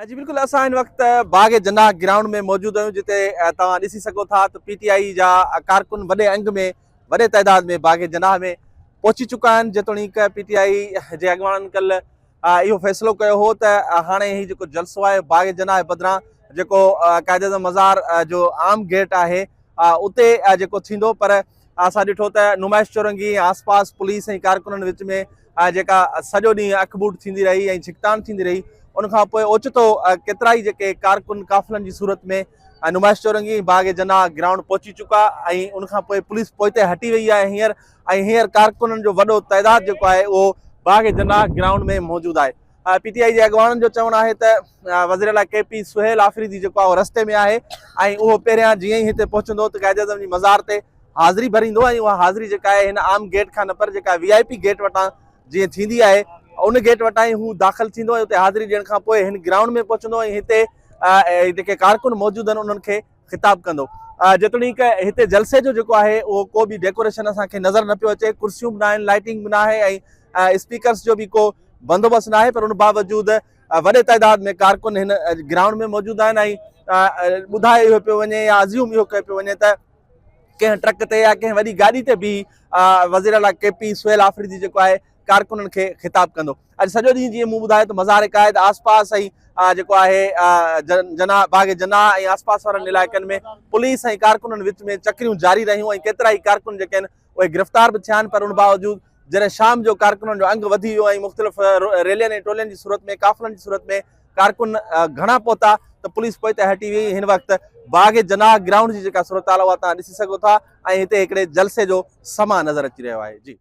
جي بلڪل اسان هن وقت باغ جناح گرائونڊ ۾ موجود آهيون جتي توهان ڏسي سگهو ٿا ته پي ٽي آئي جا ڪارڪن وڏي انگ ۾ وڏي تعداد ۾ باغ جناح ۾ پهچي چڪا آهن. جيتوڻيڪ پي ٽي آئي جي اڳواڻن ڪلهه اهو فيصلو ڪيو هو ته هاڻي هي جيڪو جلسو آهي باغ جناح بدران جيڪو قائد اعظم مزار جو عام گيٽ آهي اتي جيڪو ٿيندو، پر اسان ڏٺو ته نمائش چورنگي ۽ آس پاس پوليس ۽ ڪارڪنن وچ ۾ جيڪا سڄو ڏينهن اکٻوٽ ٿيندي رهي ۽ ڇڪتاڻ ٿيندي رهي، ان کان پوء اوچتو ڪيترائي جيڪي ڪارڪن قافلن جي صورت ۾ نمائش چورنگي ۽ باغ جناح گرائونڊ پهچي چڪا ۽ ان کان پوء پوليس پوئتي هٽي وئي آهي هينئر ۽ هينئر ڪارڪنن جو وڏو تعداد جيڪو آهي اهو باغ جناح گرائونڊ ۾ موجود آهي. پي ٽي آء جي اڳواڻن جو چوڻ آهي ته وزيراعليٰ ڪي پي سهيل آفريدي جيڪو آهي اهو رستي ۾ آهي ۽ اهو پهريان جيئن ئي هتي پهچندو ته قائداعظم جي مزار تي حاضري ڀريندو ۽ اها حاضري جيڪا آهي هن عام گيٽ کان نه پر جيڪا وي آء پي گيٽ وٽان جيئن ٿيندي آهي ان گيٽ وٽان ئي هو داخل ٿيندو ۽ اتي حاضري ڏيڻ کان پوء هن گرائونڊ ۾ پهچندو ۽ هتي جيڪي ڪارڪن موجود آهن انهن کي خطاب ڪندو. جيتوڻيڪ هتي جلسي جو جيڪو آهي اهو ڪو به ڊيڪوريشن اسان کي نظر نه پيو اچي، ڪرسيون به ناهن، لائٽنگ به ناهي ۽ اسپيڪرز جو به ڪو بندوبست ناهي، پر ان باوجود وڏي تعداد ۾ ڪارڪن هن گرائونڊ ۾ موجود آهن ۽ ٻڌايو اهو پيو وڃي يا ازيوم اهو ڪيو پيو وڃي ته ڪنهن ٽرڪ تي يا ڪنهن وڏي گاڏي تي بيهي وزيراعليٰ ڪي پي سهيل آفريدي جيڪو آهي ڪارڪنن کي خطاب ڪندو. اڄ سڄو ڏينهن جيئن مون ٻڌايو ته مزار قائد آس پاس ۽ جيڪو آهي جناح باغ جناح ۽ آس پاس وارن علائقن ۾ پوليس ۽ ڪارڪنن وچ ۾ چڪريون جاري رهيون ۽ ڪيترائي ڪارڪن جيڪي آهن اهي گرفتار به ٿيا آهن، پر ان باوجود جڏهن شام جو ڪارڪنن جو انگ وڌي ويو ۽ مختلف ريلين ۽ ٽولين جي صورت ۾ قافلن جي صورت ۾ ڪارڪن گهڻا پهتا ته پوليس پوئتي هٽي وئي. هن وقت باغ جناح گرائونڊ جي جيڪا صورتحال اها توهان ڏسي سگهو ٿا ۽ هتي هڪڙي جلسي جو سما نظر اچي رهيو آهي. جي.